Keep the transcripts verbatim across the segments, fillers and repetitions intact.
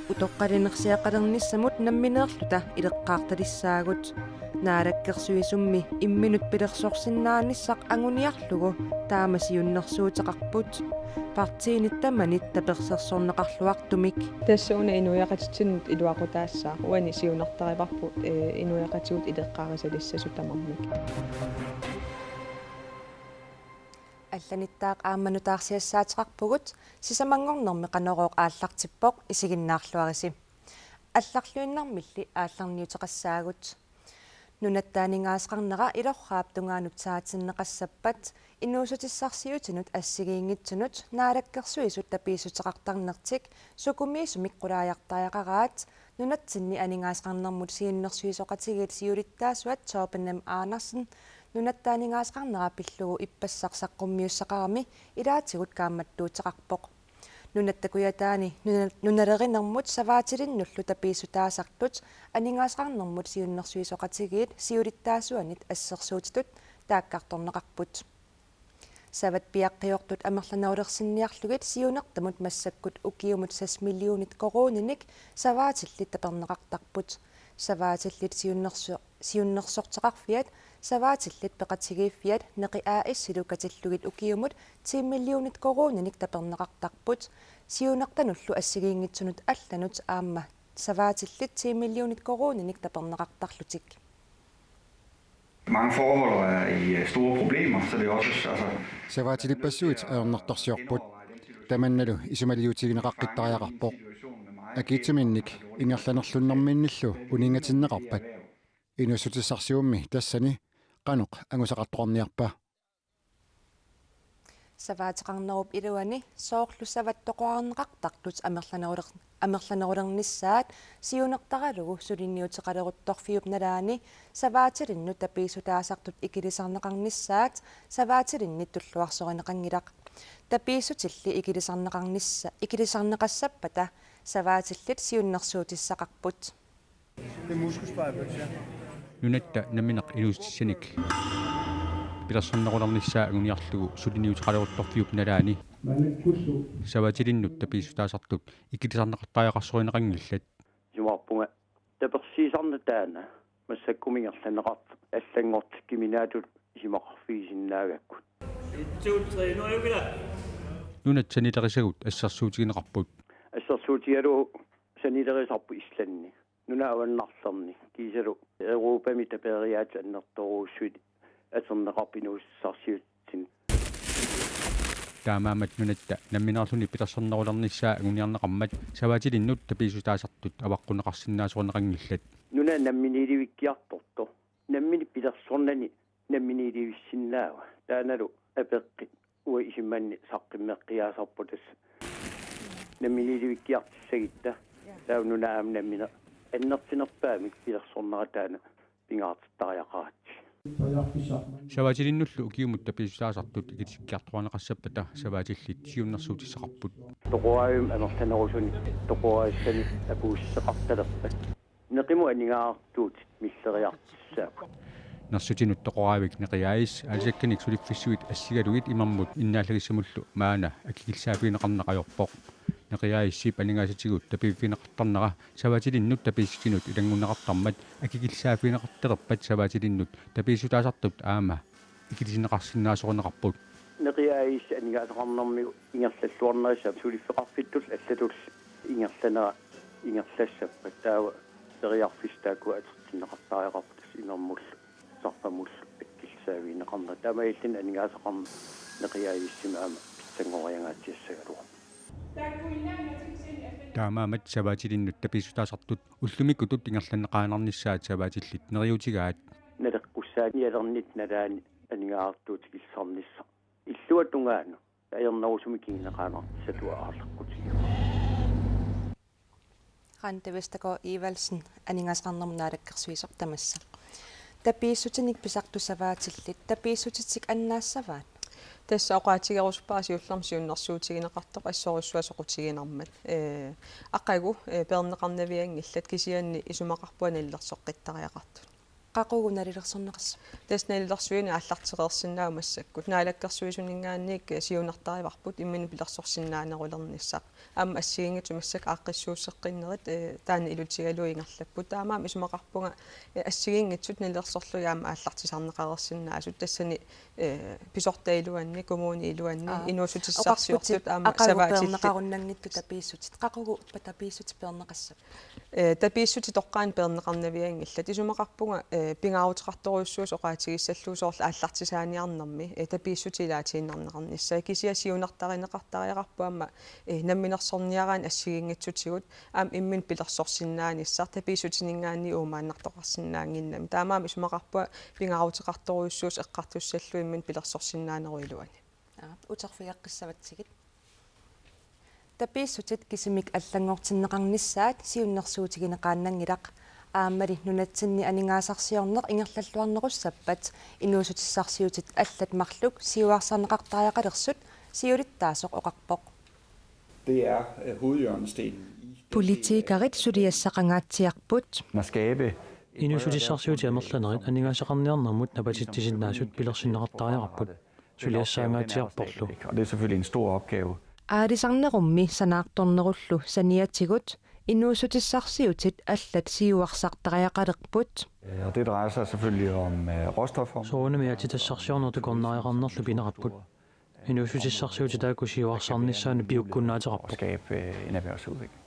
Utoqqalinersiaqalernissamut nammineerluta ileqqaartalissaagut. Naalakkersuisummi imminut pilersorsinnaanissaq anguniarlugu taama siunnersuuteqarput, partiinit tamanit tapersersorneqarluartumik. Tassa una inuiaqatitsinnut iluaqutaassaaq, uani siunertarivarput, ee, inuiaqatigut ileqqaarisalissasoq tamarmik. Allanittaaq aamma nutaarsiassaateqarpugut, sisamanngornermi Qanorooq aallartippoq, isiginnaarluarisi. Allarluinnarmilli aallarniuteqassaagut. Nunatta aningaasaqarnera ilorraap tungaanut saatinneqassappat inuussutissarsiutinut assigiinngitsunut Naalakkersuisut tapiissuteqartarnertik sukumiisumik qulaajartariaqaraat, nunatsinni aningaasaqarnermut siunnersuisoqatigiit siulittaasuat Torben M. Andersen nunatta aningaasaqarnera pillugu ippassaq saqqummiussaqarami ilaatigut kaammattuuteqarpoq. Nunatta Kujataani nuna-, nunalerinermut savaatilinnullu tapiissutaasartut aningaasaqarnermut siunnersuisoqatigiit siulittaasuanit assersuutitut taakkartorneqarput. Savat piaqqiortut amerlanerulersinniarlugit siunertamut massakkut ukiumut seks millionit koruuninik savaatillit taperneqartarput. Savaatillit siunnerso-, siunnersorteqarfiat, savaatillit peqatigiiffiat Neqi A/S-ilu katillugit ukiumut ti millionit koruuninik taperneqartarput, siunertanullu assigiinngitsunut allanut aamma savaatillit ti millionit koruuninik taperneqartarlutik. Mange forholder er i øh, store problemer, så det er også altså, Savaatilippassuit ajornartorsiorput. Tamannalu isumaliutigineqaqqittariaqarpoq. Akitsuminnik ingerlanerluinnarminnillu uninngatinneqarpat. Inuussutissarsiornermi tassani qanoq angusaqartoqarniarpa? Savaateqarnerup iluani soorlu savat toqorarneqartartut amerlaneruler-, amerlanerulernissaat siunertaralugu suliniuteqaleruttorfiup nalaani savaatilinnut tapiissutaasartut ikilisarneqarnissaat savaatilinnit tulluarsorineqanngilaq. Tapiissutilli ikilisarneqarnissa-, ikilisarneqassappata savaatillit siunnersuutissaqarput. Det er muskelspejlbøl, ja. Nunatta nammineq inuussutissanik pilersornerulernissaa anguniarlugu suliniuteqaleruttorfiup nalaani savaatilinnut tapiissutaasartut ikilisarneqartariaqarsorineqanngillat. Isumaqarpunga tapersiisarneq taanna massakkumut ingerlanneqartoq allanngortikkimik naatut isumaqarfigisinnaagakkit. Et, to, tre, nu er vi der. Nunat sanilerisagut assersuutigineqarput. Assersuutigalugu sanilerisarput Islandi. Nunat avannarlerni kiisalu Europami taperiaatsit annertoorujussuit atorneqarput inuussutissarsiutinut. Taamaammat nunatta nammineerluni pilersornerulernissaa anguniarneqarmat savaatilinnut tapiissutaasartut avaqqunneqarsinnaasoqanngillat. Nunat namminiilivikkiartortoq. Nammineq pilersornani namminiilivissinnaava. Taannalu apeqqut uanga isumanni saqqummeqqiaasarpoq tassa. Namminiilivikkiartussagutta. Taava nunat aamma nammineq annertunerpaamik pilersornera taanna pingaartittariaqaratsigu. Savaatilinnullu ukiumut tapiissutaasartut ikisikkiartuaarneqassappata savaatillit siunnersuutissaqarput. Toqoraavimmi amerlanerusunik toqoraassani apuussuseqartalerpat. Neqimut aningaasartuutit milleriartussaapput. Nersutinut toqoraavik Neqi A/S aalisakkanik suliffissuit assigalugit imermut innaallagissamullu maanna akikillisaaffigineqarneq ajorpoq. Neqi A/S-ip aningaasatigut tapiiffigineqartarnera savaatilinnut tapiissutinut ilanngunneqartarmat akikillisaaffigineqartalerpat savaatilinnut tapiissutaasartut aamma ikilisinneqarsinnaasorineqarput. Neqi A/S aningaasaqarnermigut ingerlalluarnerissap suliffeqarfittut allatut ingerlanera ingerlassappat taava periarfissat taakku atortinneqartariaqarput tassa imermullu sarpamullu akikillisaavigineqarneq taamaalilluni aningaasaqarneq Neqi A/S-imi aamma pitsanngoriangaatsiassagaluarpoq. Taamaammat savaatilinnut tapiissutaasartut ullumikkutut ingerlanneqaannarnissaat savaatillit neriuutigaat. Naleqqussaanialernit nalaani aningaasartuutit ikillisarnissaq. Illuatungaanut ajornerusumik kinguneqaannartussatut aarleqqutigaaq. Randi Vestergaard Evaldsen, aningaasaqarnermut naalakkersuisoq, tamassa. Tapiissutinik pisartut savaatillit, tapiissutitik annaassavaat? Tassa oqaatigerusuppara siullermik siunnersuutigineqartoq assorujussuaq soqutiginarmat. Ee, aqagu, ee, peerneqarnavianngillat kisianni isumaqarpunga nalilersoqqittariaqartut. Qaqugu nalilersorneqassapput? Tassa nalilersuineq aallartereersinnaasoq massakkut. Naalakkersuisuninngaanniit siunertarivarput imminut pilersorsinnaanerulernissaq. Aamma assigiinngitsut massakkut aaqqissuusseqqinnerit, eh, taanna ilutigalugu ingerlapput. Taamaammat isumaqarpunga, eh, assigiinngitsut nalilersorlugit aamma aallartisarneqareersinnaasut. Tassani, eh, pisortat iluanni, kommunit iluanni, aa, inuussutissarsiortut oqarputit aamma aqagu savaatillit peerneqarunnanngitsut tapiissutit. Qaqugu tapiissutit peerneqassapput? Eh, tapiissutit toqqaannaq peerneqarnavianngillat. Isumaqarpunga, eh, pingaaruteqartorujussuusoq oqaatigissallugu soorlu aallartisaaniarnermi, eh, tapiissutit ilaatiinnarneqarnissaat. Kisianni siunertarineqartariaqarpoq aamma, eh, namminersorniaraanni assigiinngitsutigut aamma imminut pilersorsinnaanissaq tapiissutininngaanniit uumaannartoqarsinnaannginnami. Taamaammat isumaqarpunga pingaaruteqartorujussuusoq eqqartussallugu imminut pilersorsinnaanerup iluani. Aap, uterfigeqqissavatsigit. Tapiissutit kisimik allanngortinneqarnissaat siunnersuutigineqaannanngilaq. Aammali nunatsinni aningaasarsiorneq ingerlalluarnerussappat inuussutissarsiutit allat marluk siuarsarneqartariaqalersut siulittaasoq oqarpoq. Det er øh, hovedhjørnestenen i den del af Politikerit suliassaqangaatsiarput. At skabe Inuussutissarsiutit amerlanerit aningaasaqarniarnermut napatitsisinnaasut pilersinneqartariaqarput. Suliassaangaatsiarporlu. Og det er selvfølgelig en stor opgave. Aalisarnerummi sanaartornerullu saniatigut inuussutissarsiutit allat siuarsartariaqalerput. Øh, Og det drejer sig selvfølgelig om øh, råstofområdet. Soorunami aatsitassarsiorneq takornariaqarnerlu pinerapput. Inuussutissarsiutit taakku siuarsarnissaannut piukkunnaateqarpoq. At skabe øh, en erhvervsudvikling.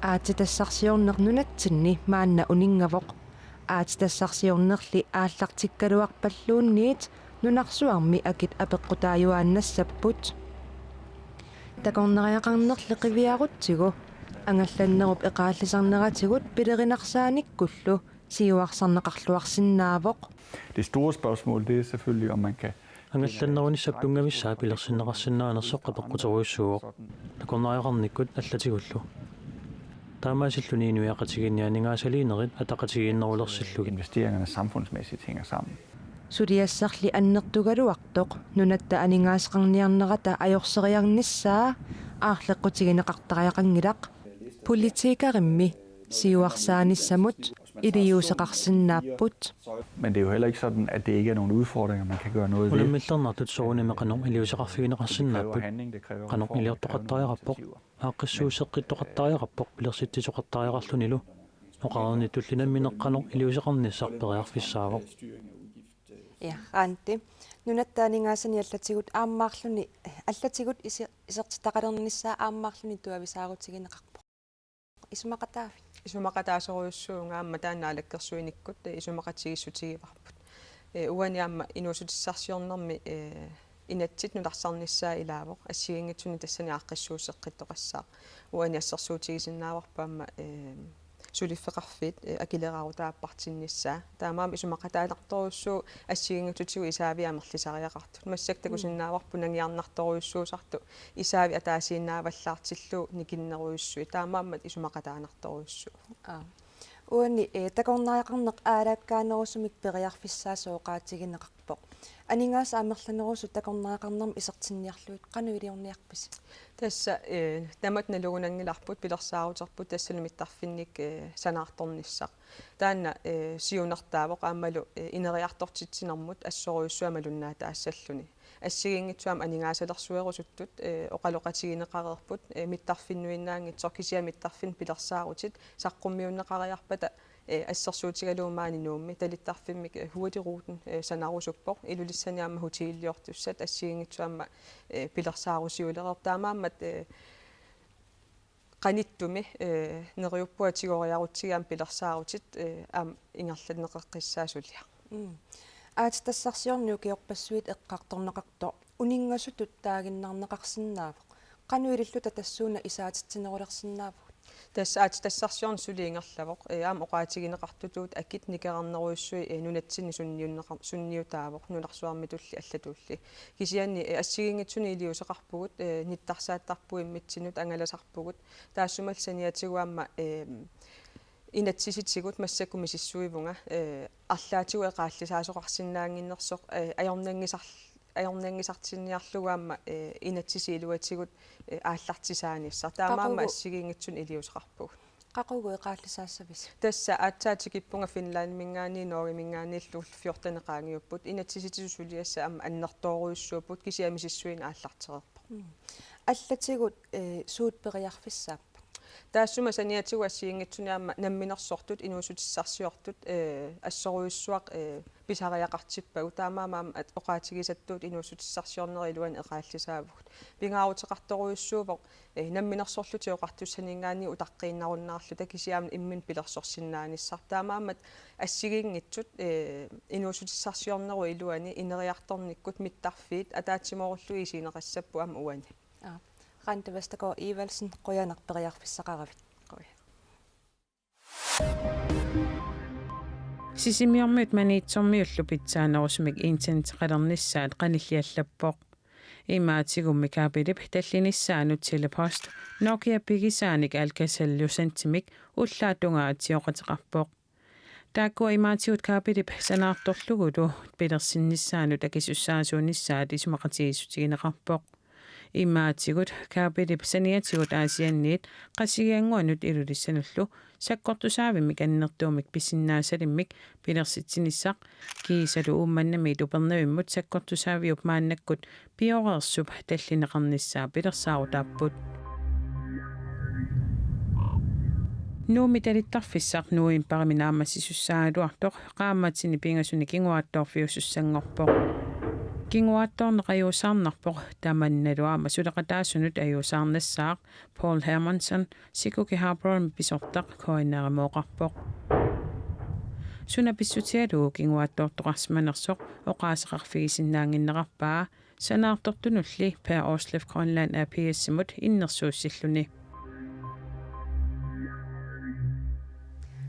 Aatsitassarsiorneq nunatsinni maanna uninngavoq. Aatsitassarsiornerli aallartikkaluarpalluunniit nunarsuarmi akit apeqqutaajuaannassapput. Takornariaqarnerli qiviarutsigu angallannerup eqaallisarneratigut pilerinarsaannikkullu siuarsarneqarluarsinnaavoq. Det store spørgsmål, det er selvfølgelig, om man kan Angallannerunissap tunngavissaa pilersinneqarsinnaanersoq apeqquterujussuuvoq. Takornariaqarnikkut allatigullu. Taamaasilluni inuiaqatigiinni aningaasaliinerit ataqatigiinnerulersillugit. Investeringerne samfundsmæssigt hænger sammen. Suliassarli annertugaluartoq nunatta aningaasaqarniarnerata ajorseriarnissaa aarleqqutigineqartariaqanngilaq. Politikerimmi siuarsaanissamut iliuuseqarsinnaapput. Men det er jo heller ikke sådan, at det ikke er nogle udfordringer, man kan gøre noget ved. Unammillernartut soorunami qanoq iliuuseqarfigineqarsinnaapput. Handling, det kræver Qanoq reformer, det kræver nye iliortoqartariaqarpoq. initiativer. Aaqqissuusseqqittariaqarpoq pilersitsisoqartariaqarlunilu. Oqarnittulli nammineq qanoq iliuuseqarnissaq periarfissaavoq. Ja, Randi. Nunatta aningaasanik allatigut aammaarluni, allatigut isi-, isertitaqalernissaa aammaarluni tuavisaarutigineqarpoq. Isumaqataavit? Isumaqataasorujussuuvunga aamma taanna naalakkersuinikkut isumaqatigiissutigivarput. Eh, uani aamma inuussutissarsiornermi, eh, inatsit nutarsarnissaa ilaavoq, assigiinngitsunik tassani aaqqissuusseqqittoqassaaq. Uani assersuutigisinnaavarput aamma, eh, suliffeqarfiit, eh, akileraarutaat appartinnissaa. Taamaammat isumaqataanartorujussuuvoq assigiinngitsutigut isaaviit amerlisariaqartut. Massakkut takusinnaavarput nangiarnartorujussuusartut isaaviit ataasiinnaavallaartillugu nikinnerujussuit. Taamaammat isumaqataanartorujussuuvoq. Aa. Uani, eh, takornariaqarneq aalakkaanerusumik periarfissaasoq oqaatigineqarpoq. Aningaasat amerlanerusut takornariaqarnermi isertinniarlugit qanoq iliorniarpisi? Tassa, eh, tamatta nalugunanngilarput pilersaaruterput tassalu mittarfinnik, eh, sanaartornissaq. Taanna, eh, siunertaavoq aammalu, eh, ineriartortitsinermut assorujussuaq malunnaassalluni. Assigiinngitsut aamma aningaasalersuerusuttut, eh, oqaloqatigineqareerput, eh, mittarfinnuinnaanngitsoq kisianni mittarfinnut pilersaarutit saqqummiunneqariarpata, eh, assersuutigalugu maani Nuummi talittarfimmik, eh, Hurtigruten, eh, sanarusuppoq, Ilulissani aamma hoteliliortussat assigiinngitsut aamma, eh, pilersaarusiulereerput taamaammat, eh, qanittumi, eh, neriuppunga tigoriarutsigit aamma pilersaarutit, eh, aamma ingerlanneqaqqissaaq suliaq. Mm. Aatsitassarsiorneq ukiorpassuit eqqartorneqartoq uninngasutut taaginnarneqarsinnaavoq. Qanoq ililluta tassuuna isaatitsinerulersinnaavugut? Tassa aatsitassarsiorneq suli ingerlavoq, eh, aamma oqaatigineqartutut akit nikerarnerujussuit, eh, nunatsinni sunniunneqar-, sunniutaavoq, nunarsuarmitulli allatulli. Kisianni, eh, assigiinngitsunik iliuuseqarpugut, eh, nittarsaattarpugut immitsinnut angalasarpugut. Taassumalu saniatigut aamma, eh, inatsisitigut massakkut misissuivunga, eh, arlaatigut eqaallisaasoqarsinnaannginnersoq, eh, ajornanngisar-, ajornanngisartinniarlugu aamma, eh, inatsisit iluatigut, eh, aallartisaanissaq. Taamaammat qaqugu assigiinngitsunik iliuuseqarpugut. Qaqugu eqaallisaassavisi? Tassa aatsaat tikippunga Finlandiminngaanniit Norgeminngaanniillu fjorten qaangiupput. Inatsisitigut suliassat aamma annertoorujussuupput, kisianni misissuineq aallartereerpoq. Mm. Allatigut, eh, suut periarfissaappat? Taassuma saniatigut assigiinngitsunik aamma namminersortut, inuussutissarsiortut, eh, assorujussuaq, eh, pisariaqartippagut. Taamaammat aamma at-, oqaatigisattuut inuussutissarsiornerup iluani eqaallisaavugut. Pingaaruteqartorujussuuvoq, eh, Namminersorlutik Oqartussaninngaanniit utaqqiinnarunnaarluta, kisianni aamma imminut pilersorsinnaanissaq. Taamaammat assigiinngitsut, eh, inuussutissarsiornerup iluani ineriartornikkut mittarfiit ataatsimoorlugit isigineqassapput aamma uani. Aa, Randi Vestergaard Evaldsen, qujanaq periarfissaqaravit. Qujanaq. Sisimiormiut Maniitsormiullu pitsaanerusumik interneteqalernissaat qanilliallappoq. Imaatigummi kabelip tallinissaanut Tele-Post Nokia pigisaanik Alcatel-Lucent-imik ullaap tungaa tigooqateqarpoq. Taakkua imaatigut kabelip sanaartorlugulu pilersinnissaanut akisussaasuunissaat isumaqatigiissutigineqarpoq. Imaatigut kabelip saniatigut Aasianniit Qasigiannguanut Ilulissanullu sakkortusaavimmik annertuumik pisinnaasalimmik pilersitsinissaq kiisalu Uummannamiit Upernavimmut sakkortusaaviup maannakkut pioreersup tallineqarnissaa pilersaarutaapput. Nuummi talittarfissaq novembarimi naammassisussagaluartoq qaammatini pingasuni kinguaattoorfiusussanngorpoq. Kinguaattoorneq ajuusaarnarpoq tamannalu aamma suleqataasunut ajuusaarnassaaq, Paul Hermansen, Sikuki Harbourimi pisortaq K N R-imut oqarpoq. Suna pissutigalugu kinguaattoortoqarsimanersoq oqaaseqarfigisinnaannginnerarpaa, sanaartortunulli Per Aarsleff Grønland A/S-imut innersuussilluni.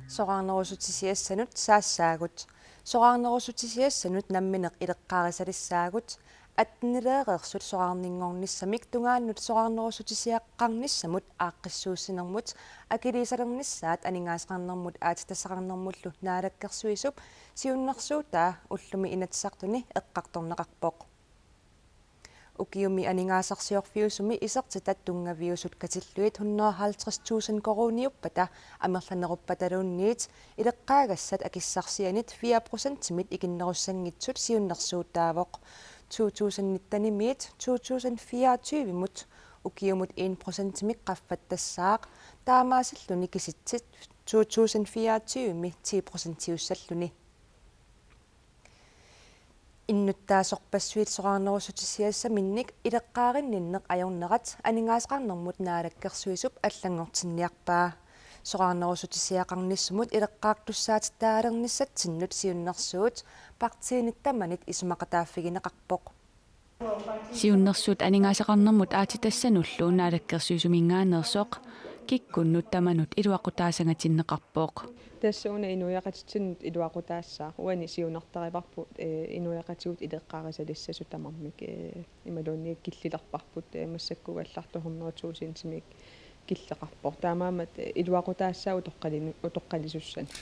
Soraarnerussutisiassanut saassaagut. Soraarnerussutisiassanut nammineq ileqqaarisalissaagut. Attenileereersut soraarninngornissamik tungaannut soraarnerussutisiaqarnissamut aaqqissuussinermut akiliisalernissaat aningaasaqarnermut aatsitassaqarnermullu Naalakkersuisup siunnersuutaa ullumi Inatsisartuni eqqartorneqarpoq. Ukiumi aningaasarsiorfiusumi isertitat tunngaviusut katillugit hundrede halvtreds tusind koruuniuppata amerlaneruppataluunniit ileqqaagassat akissarsianit fire procentimit ikinnerussanngitsut siunnersuutaavoq. To tusind nittenimiit to tusind fireogtyvemut ukiumut en procentimik qaffattassaaq, taamaasilluni kisitsit to tusind fireogtyvemi ti procentiussalluni. Innuttaasorpassuit soraarnerussutisiassaminnik ileqqaarinninneq ajornerat aningaasaqarnermut Naalakkersuisup allanngortinniarpaa. Soraarnerussutisiaqarnissamut ileqqaartussaatitaalernissatsinnut siunnersuut partiinit tamanit isumaqataaffigineqarpoq. Siunnersuut aningaasaqarnermut aatsitassanullu Naalakkersuisuminngaanneersoq kikkunnut tamanut iluaqutaasangatinneqarpoq. Tassa una inuiaqatitsinnut iluaqutaassaaq, uani siunertarivarput, eh, inuiaqatigiit ileqqaarisalissasut tamarmik, eh, imaluunniit killilerparput, eh, massakkuugallartoq hundrede tusindimik killeqarpoq. Taamaammat, eh, iluaqutaassaaq utoqqalinu-, utoqqalisussanik.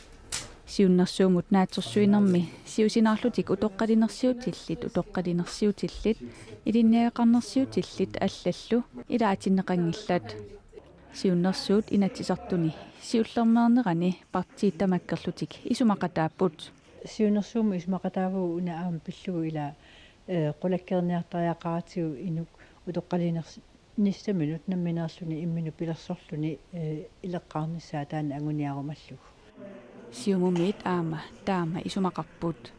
Siunnersuummut naatsorsuinermi siusinaarlutik utoqqalinersiutillit, utoqqalinersiutillit, ilinniagaqarnersiutillit allallu ilaatinneqanngillat. Siunnersuut Inatsisartuni siullermeernerani partiit tamakkerlutik isumaqataapput. Siunnersuummut isumaqataavugut una aamma pillugu ila, eh, qulakkeerniartariaqaratsigu inuk utoqqalinersi-, nissaminut nammineerluni imminut pilersorluni, eh, ileqqaarnissaa taanna anguniarumallugu. Siumumiit aamma taama isumaqarput.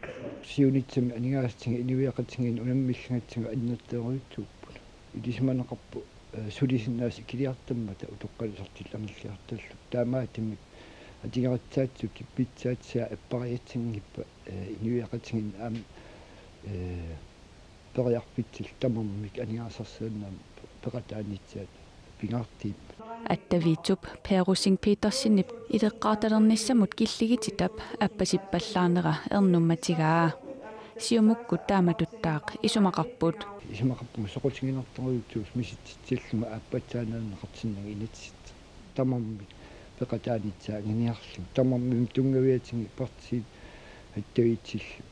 Siunissami aningaasatigut inuiaqatigiinnut unammillagatsigu annertoorujussuupput. Ilisimaneqarpoq, eh, sulisinnaasut ikiliartormata utoqqalinersiutit angerlartullu. Taamaattumik atugarissaatitut pitsaatisaa appariatsinngippat, eh, inuiaqatigiinnut aamma, eh, periarfissallu tamarmik aningaasarsiornermut peqataanissaq pingaartiipput. Attaviitsup Per Rosing Petersenip ileqqaartalernissamut killigititap appasippallaarnera ernummatigaa. Siumukkut taamatuttaaq isumaqarput. Isumaqarpunga soqutiginartorujussuusoq misitsitsillunga aappassaaneerneqarsinnagu inatsisit. Tamarmik peqataanissaat anguniarlugu. Tamarmik tunngaviatigut partiit attaviitsillu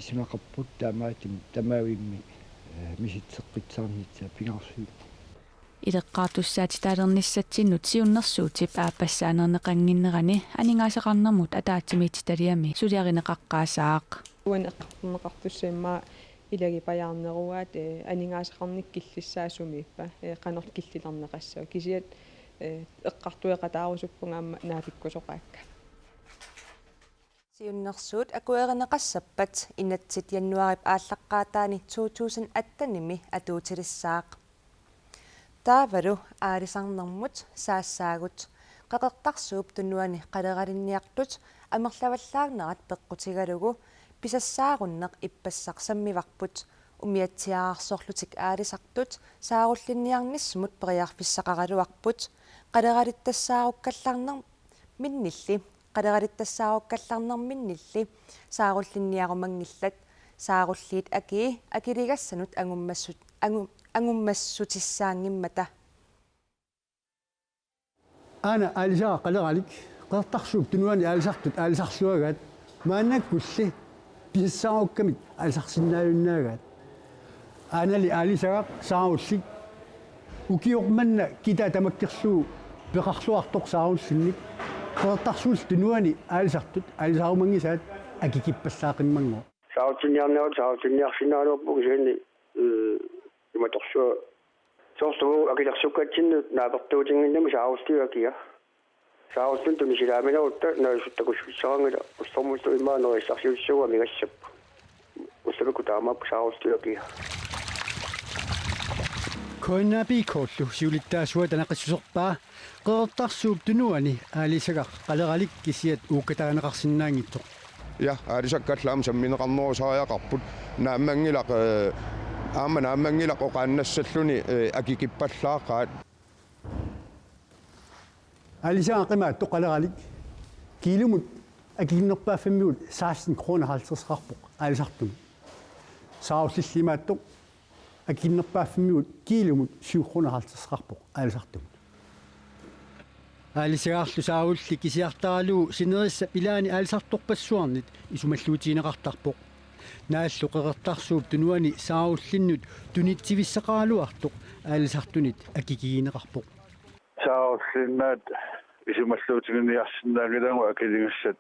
isumaqarput taamaattumik tamaavimmik, eh, misisseqqissaarnissaa pingaarsuupput. Ileqqaartussaatitaalernissatsinnut siunnersuutip aappassaaneerneqannginnerani aningaasaqarnermut ataatsimiititaliami suliarineqaqqaassaaq. Uani eqqartorneqartussaammat ilagipajaarnerugaat, eh, aningaasaqarnikkut killissaasumippa, eh, qanorlu killilerneqassava. Kisianni, eh, eqqartueqataarusuppunga aamma naatikkusoqaakka. Siunnersuut akuerineqassappat inatsit januaarip aallaqqaataani to tusind attenimi atuutilissaaq. Taavalu aalisarnermut saassaagut. Qeqertarsuup Tunuani qaleralinniartut amerlavallaarnerat peqqutigalugu pisassaarunneq ippassaq sammivarput. Umiatsiaararsorlutik aalisartut saarullinniarnissamut periarfissaqaraluarput. Qaleralittassaarukkallarnerminnilli, qaleralittassaarukkallarnerminnilli saarullinniarumanngillat, saarulliit akii akiligassanut angummassut-, angu-, angummassutissaanngimmata. Aana aalisagaq qaleralik, Qeqertarsuup Tunuani aalisartut aalisarluagaat, maannakkulli pisassaarukkamik aalisarsinnaajunnaagaat. Aanali aalisagaq saarullik ukioq manna kitaa tamakkerlugu peqarluartoq saarullinnik, Qeqertarsuup Tunuani aalisartut aalisaarumanngisaat akikippallaaqimmanngooq. Saarullinniarnerat saarullinniarsinnaagaluarpoq kisianni, eh, imatorsuaq soorlu akilersukkatsinni naapertuutinnginnami saarulliit akia. Saarullinnik tunisilaaminerutta naasut takussutissaqanngilaq, ullormullu immaqa nerisassarsiutissagut amigassapput. Ullumikkut taamaapput saarulliit akia. K N A P K-llu siulittaasuata naqissuserpaa Qeqertarsuup Tunuani aalisagaq qaleralik kisiat uukkatarineqarsinnaanngitsoq. Ja, aalisakkat aamma sammineqarnerusariaqarput. Naammanngilaq, eh, aamma naammanngilaq oqaannassalluni, eh, akikippallaaqaat. Aalisagaq imaattoq qaleralik kiilumut akikinnerpaaffimmigut seksten kroner halvtredseqarpoq aalisartumut. Saarullilli imaattoq akikinnerpaaffimmigut kiilumut syv kroner halvtredseqarpoq aalisartumut. Aalisagaqarlu saarullik kisiartaralugu sinerissap ilaani aalisartorpassuarnit isumalluutigineqartarpoq. Naallu Qeqertarsuup Tunuani saarullinnut tunitsivissaqaraluartoq aalisartunit akikigineqarpoq. Saarullinnaat isumalluutiginniarsinnaanngilagut akiligassat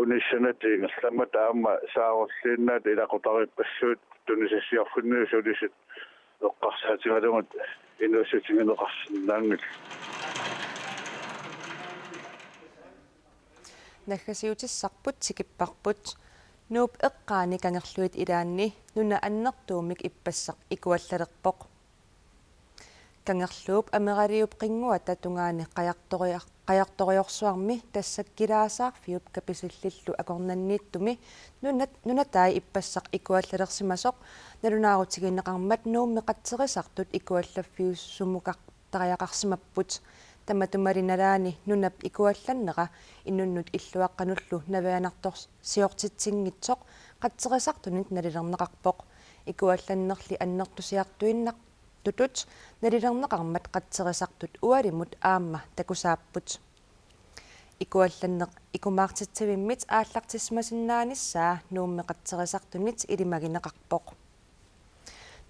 unissanatik ingerlammata aamma saarulliinnaat ilaqutariippassuit tunisassiorfinni sulisut eqqarsaatigalugit inuussutigineqarsinnaanngillat. Naggasiutissarput tikipparput. Nuup eqqaani kangerluit ilaanni nuna annertuumik ippassaq ikuallalerpoq. Kangerluup ameraliup qinnguata tungaani qajartoriar-, qajartoriorsuarmi tassa Kilaasaarfiup Kapisillillu akornanniittumi nunat-, nunatai ippassaq ikuallalersimasoq nalunaarutigineqarmat Nuummi qatserisartut ikuallaffiusumukar- tariaqarsimapput. Tamatumali nalaani nunap ikuallannera inunnut illuaqqanullu navianartorsiortitsinngitsoq qatserisartunit nalilerneqarpoq. Ikuallannerli annertusiartuinnartutut nalilerneqarmat qatserisartut ualimut aamma takusaapput. Ikuallanneq ikumaartitsivimmit aallartissimasinnaanissaa Nuummi qatserisartunit ilimagineqarpoq.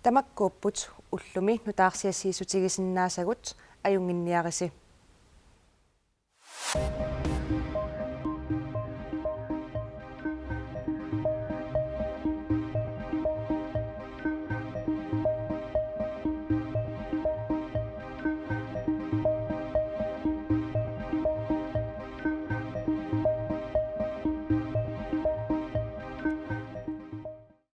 Tamakkuupput ullumi nutaarsiassiissutigisinnaasagut, ajunnginniarisi.